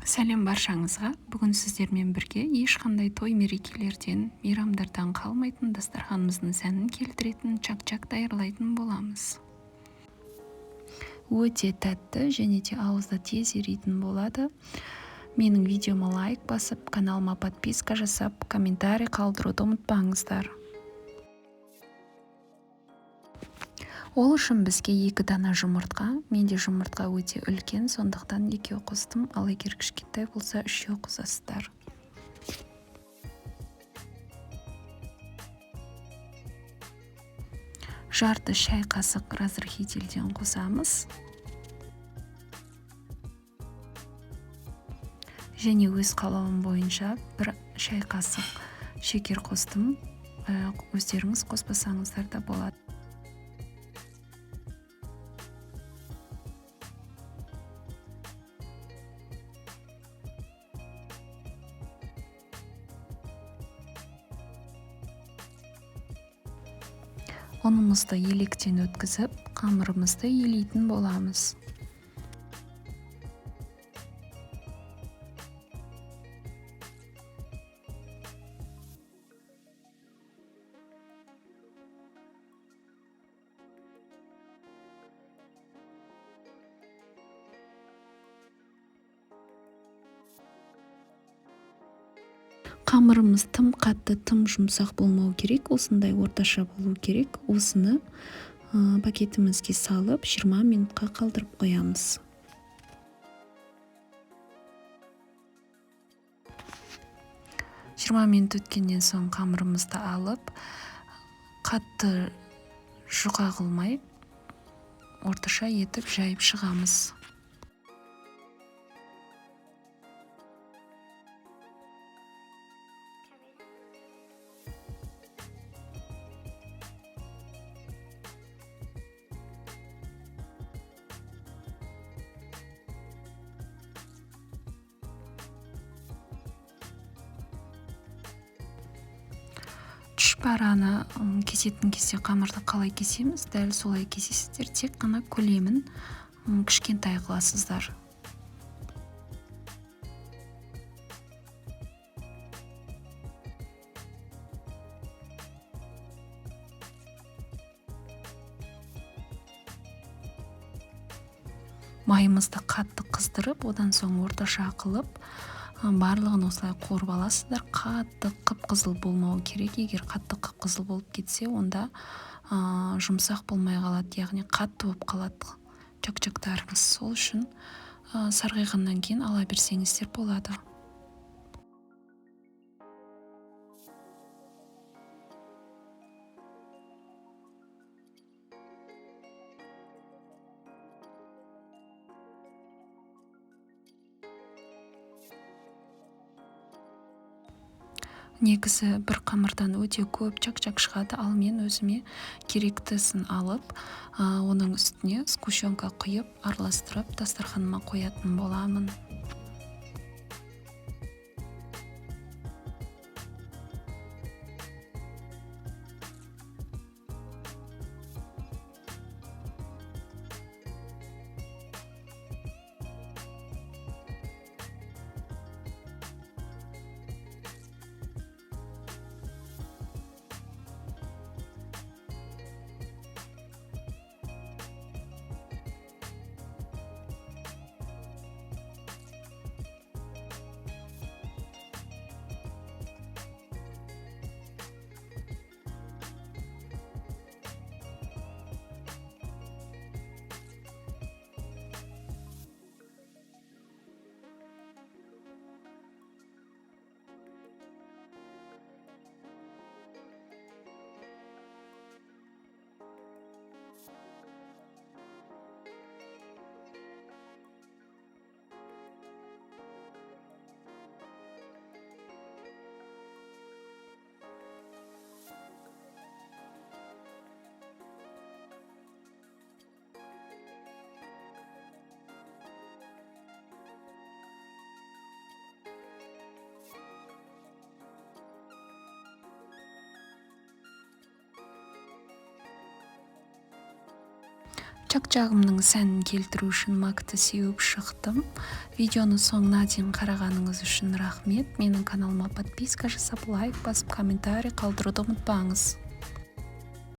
Сәлем баршаңызға. Бүгін сіздермен бірге ешқандай той мерекелерден, мейрамдардан қалмайтын дастарханымыздың сәнін келтіретін чак-чак даярлайтын боламыз. Өте тәтті және де ауызда тез еритін болады. Менің видеома лайк басып, каналыма подписка жасап, комментарий қалдыруды ұмытпаңыздар. Ол үшін бізге 2 дана жұмыртқа. Менде жұмыртқа өте үлкен, сондықтан 2 қостым, ал егер кішкентай болса 3 қосасыздар. Жарты шай қасық разрыхительден қосамыз. Және өз қалауым бойынша 1 шай қасық шекер қостым. Өздеріңіз қоспасаңыздар да болады. Ұнымызды електен өткізіп, қамырымызды елейтін боламыз. Қамырымыз тым қатты, тым жұмсақ болмау керек, осындай орташа болу керек. Осыны пакетімізге салып 20 минутқа қалдырып қоямыз. 20 минут өткеннен соң қамырымызды алып, қатты жұқа қылмай, орташа етіп жайып шығамыз. Тұшпараны кесетін кезде қамырды қалай кесеміз, дәл солай кесесіздер, тек қана көлемін кішкентай қыласыздар. Майымызды қатты қыздырып, одан соң орташа қылып, барлығын осылай қуырып аласыздар. Қатты қып-қызыл болмау керек. Егер қатты қып-қызыл болып кетсе, онда жұмсақ болмай қалады, яғни қатты болып қалады чак-чактарыңыз. Сол үшін сарғайғаннан кейін ала берсеңіздер болады. Негізі бір қамырдан өте көп чак-чак шығады, ал мен өзіме керектісін алып, оның үстіне сгущенка құйып, араластырып, дастарханыма қоятын боламын. Чак-чагымның сәнін келтіру үшін макты сеуіп шықтым. Видеоны соңына дейін қарағаныңыз үшін рахмет. Менің каналыма подписка жасап, лайк басып, комментарий қалдыруды ұмытпаңыз.